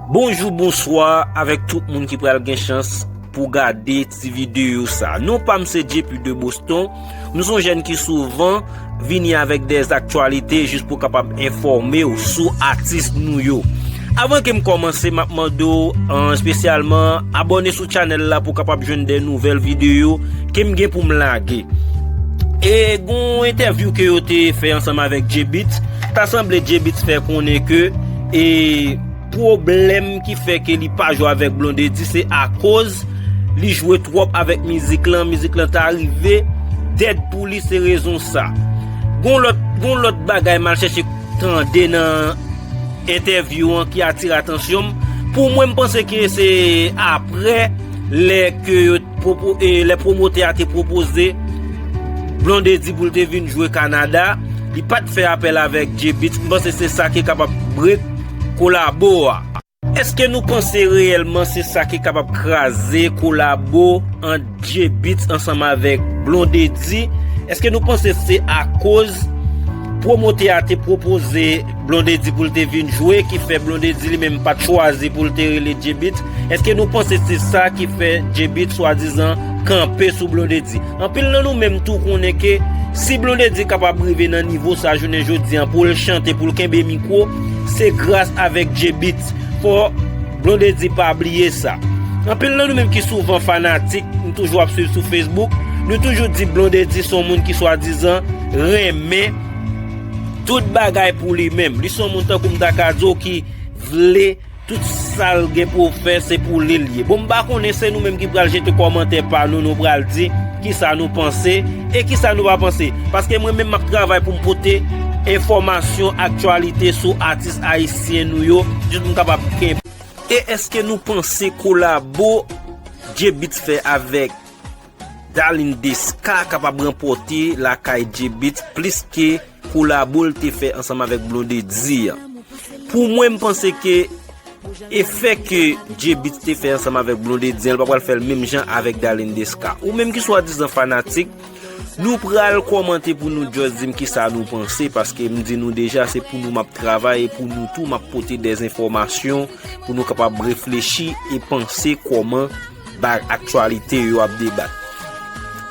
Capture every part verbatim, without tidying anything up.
Bonjou, bonswa avèk tout moun ki pral gen chans pou gade ti videyo sa. Non pa m se J P de Boston. M se yon jèn ki souvan vini avèk dè aktyalite jis pou kapab enfòme w sou atis nou yo. Avan ke m kòmanse, m ap mande w, an, espesyalman, abòne sou chanèl la pou w kapab jwenn dè nouvèl videyo ke m gen pou m lage. E gon entèvyou ke yo te fè ansanm avèk J-Beatz. Ta sanble J-Beatz fè konnen ke, e, pwoblèm ki fè ke li pa jwe avèk Blondedy se akoz li jwe twòp avèk mizik lan, mizik lan ta rive dèd pou li, se rezon sa. Gon lòt, gon lòt bagay m al chèche tande nan entèvyou an ki atire atansyon m. Pou mwen, m panse ke se aprè lè ke yo pwopo-, e, lè pwomotè a te pwopoze Blondedy pou l te vin jwe Kanada, li pa t fè apèl avèk J-Beatz. M panse se sa ki kapab brek kolabo a. Èske nou panse reyèlman se sa ki kapab kraze kolabo ant J-Beatz ansanm avèk Blondedy? Èske nou panse se akoz pwomotè a te pwopoze Blondedy pou l te vin jwe, ki fè Blondedy li menm pa t chwazi pou l te rele J-Beatz? Èske nou panse se sa ki fè J-Beatz swadizan kanpe sou Blondedy? Anpil nan nou menm tou konnen ke si Blondedy kapab rive nan nivo sa jounen jodi an pou l chante, pou l kenbe mikwo, se gras avèk J-Beatz. Fò Blondedy pa bliye sa. Anpil nan nou menm ki souvan fanatik, nou toujou ap swiv sou Facebook, nou toujou di Blondedy se yon moun ki swadizan renmen tout bagay pou li menm. Li se yon moun tankou m ta ka di w ki vle tout sa l gen pou fè, se pou li l ye. Bon, m pa konnen, se nou menm ki pral jete kòmantè pa nou, nou pral di kisa nou panse e kisa nou pa panse. Paske mwen menm m ap travay pou m pote enfòmasyon, aktyalite sou atis ayisyen nou yo, jis pou m kapab kenbe. E èske nou panse kolabo J-Beatz fè avèk Darline Desca kapab ranpòte lakay J-Beatz plis ke kolabo l te fè ansanm avèk Blondedy an? Pou mwen, m panse ke efè ke J-Beatz te fè ansanm avèk Blondedy an, l pa pral fè l menm jan avèk Darline Desca. Ou menm ki swadizan fanatik, nou pral kòmante pou nou just di m kisa nou panse, paske m di nou deja, se pou nou m ap travay, e pou nou tou m ap pote dè enfòmasyon pou nou kapab reflechi e panse kòman ba aktyalite yo ap debat.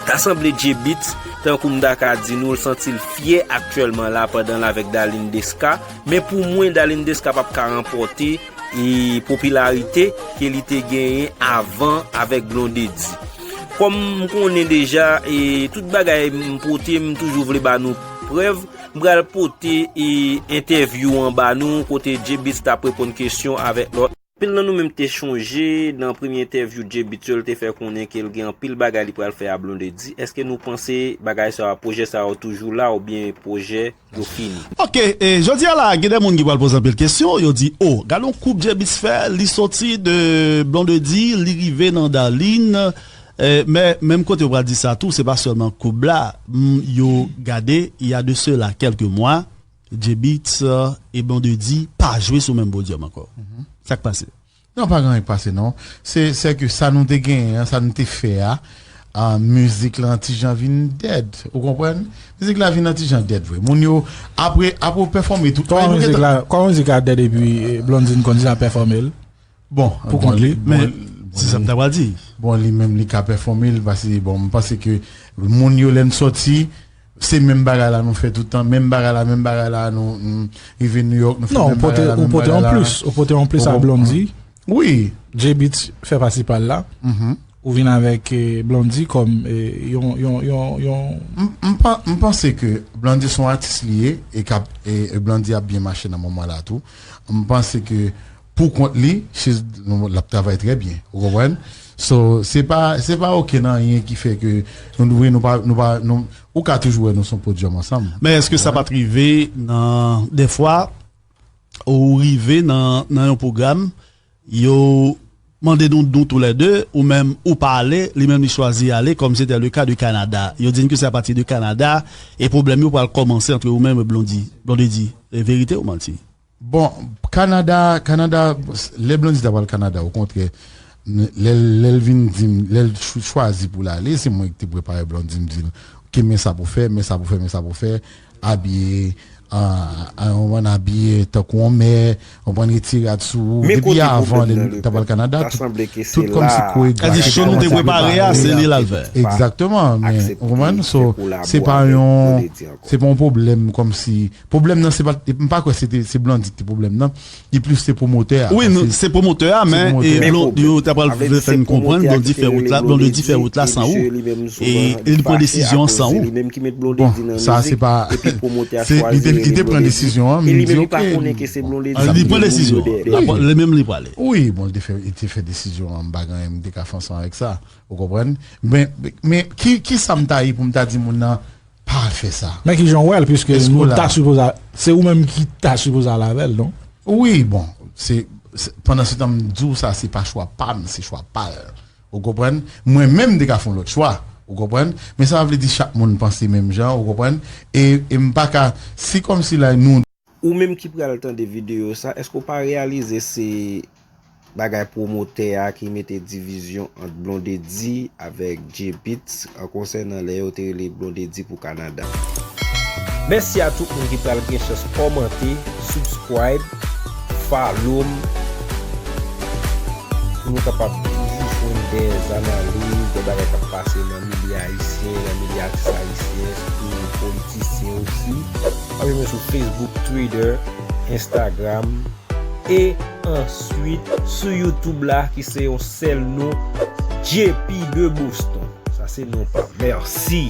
Ta sanble J-Beatz, tankou m ta ka di nou, l santi l fyè aktyèlman la pandan l avèk Darline Desca, men pou mwen, Darline Desca p ap ka ranpòte e popilarite ke li te genyen avan avèk Blondedy. Kòm m konnen deja, e tout bagay m pote, m toujou vle ba nou prèv, m pral pote e entèvyou an ba nou, kote J-Beatz t ap reponn kesyon avèk lòt. Anpil nan nou menm te chonje nan premye entèvyou J-Beatz yo, l te fè konnen ke l gen anpil bagay li pral fè a Blondedy. Èske nou panse bagay sa yo, pwojè sa yo toujou la oubyen pwojè yo fini? Ok, e, jodi a la, gen de moun ki pral poze anpil kesyon, yo di, o, gade yon koup J-Beatz fè, li soti de Blondedy, li rive nan Darline, e, men, menm kote yo pral di sa tou, se pa sèlman koup la, m, yo gade, il y a de cela quelques mois, J-Beatz, e, e Blondedy pa jwe sou menm podyòm ankò. Sa k pase? Non, pa gen anyen k pase, non. Se, se ke sa nou te genyen an, sa nou te fè a, a, mizik la an ti jan vin dèd. Ou konprann? Mizik la vin an ti jan dèd vre. Moun yo, apre, apre w pèfòme tou. Kòman mizik la, kòman mizik la dèd epi, e, Blondedy konn deja pèfòme l? Bon, pou kont li. Men, se sa m ta pral di. Bon, li menm, li ka pèfòme l, paske, bon, m panse ke moun yo, lè n sòti, se menm bagay la nou fè tout tan, menm bagay la, menm bagay la, nou, nou rive New York, nou fè menm bagay la, menm bagay la. Non, ou pote, ou pote yon plis, ou pote yon plis a Blondedy. Wi. J-Beatz fè pati pa l la. Ou vin avèk, e, Blondedy kòm, e, yon, yon, yon, yon. M, m pa, m panse ke Blondedy se yon atis li ye, e k ap, e, e Blondedy ap byen mache nan moman la tou. M panse ke pou kont li, she's, l ap travay trè byen. Ou konprann? So, se pa, se pa okenn anyen ki fè ke nou, wi, nou pa, nou pa, nou, ou ka toujou wè nou sou podyòm ansanm. Men èske sa pa t rive nan, dèfwa, ou rive nan, nan yon pwogram, yo mande nou, nou toulède, ou menm ou pa ale, li menm li chwazi ale, comme c'était le cas de Canada. Yo di n ke se apati de Kanada, e pwoblèm yo pral kòmanse ant ou menm e Blondedy. Blondedy, e verite ou manti? Bon, Kanada, Kanada, lè Blondedy ta pral Kanada, okontrè, lè, lè l vin di m, lè l chw-, chwazi pou l ale, se mwen ki te prepare Blondedy, m di l, ok, men sa pou fè, men sa pou fè, men sa pou fè, abiye, a, a yon moun abiye tankou yon mè, ou konprann, retire rad sou ou. Depi avan, lè nou t ap al Kanada, tout, tout kòmsi koregrafik. Sa di cho nou te prepare a, se li l al fè. Egzakteman, men, ou konprann? So, se pa yon, se pa yon pwoblèm kòmsi, pwoblèm nan, se pa, m pa kwè se te, se Blondy ki te pwoblèm nan. Li plis se pwomotè a. Wi, se pwomotè a, men yo t ap vle fè n konprann Blondy fè wout la, Blondy fè wout la san ou. E li pran desizyon an san ou. Bon, sa se pa, se li te, li te pran desizyon an, men m di, ok. Li pran desizyon an. Li menm li prale. Wi, bon, li te fè, li te fè desizyon an, m pa gen anyen m te ka fè ansanm avèk sa. Ou konprann? Men, men ki, ki sa m ta ye pou m ta di moun nan, pa al fè sa? Men ki jan w wè l, piske nou ta sipoze, se ou menm ki ta sipoze al avè l, non? Wi, bon, se, se, pandan se tan m di w sa, se pa chwa pa m, se chwa pa l. Ou konprann? Mwen menm, m te ka fè yon lòt chwa. Ou konprann? Men sa pa vle di chak moun panse menm jan, ou konprann? E, e m pa ka, si kòmsi la, nou Ou menm ki pral tande videyo sa, èske w pa reyalize se bagay pwomotè a ki mete divizyon ant Blondedy avèk J-Beatz, an konsènan lè yo te rele Blondedy pou Kanada? Mèsi a tout moun ki pral gen chans kòmante, subscribe, follow m. Pou nou kapab toujou jwenn de analiz, de bagay k ap pase nan milye ayisyen, nan milye atis ayisyen, sou politisyen osi. Ap jwenn mwen sou Facebook, Twitter, Instagram, e answit sou YouTube la, ki se yon sèl non, J P de Boston. Sa se non pa m. Mèsi.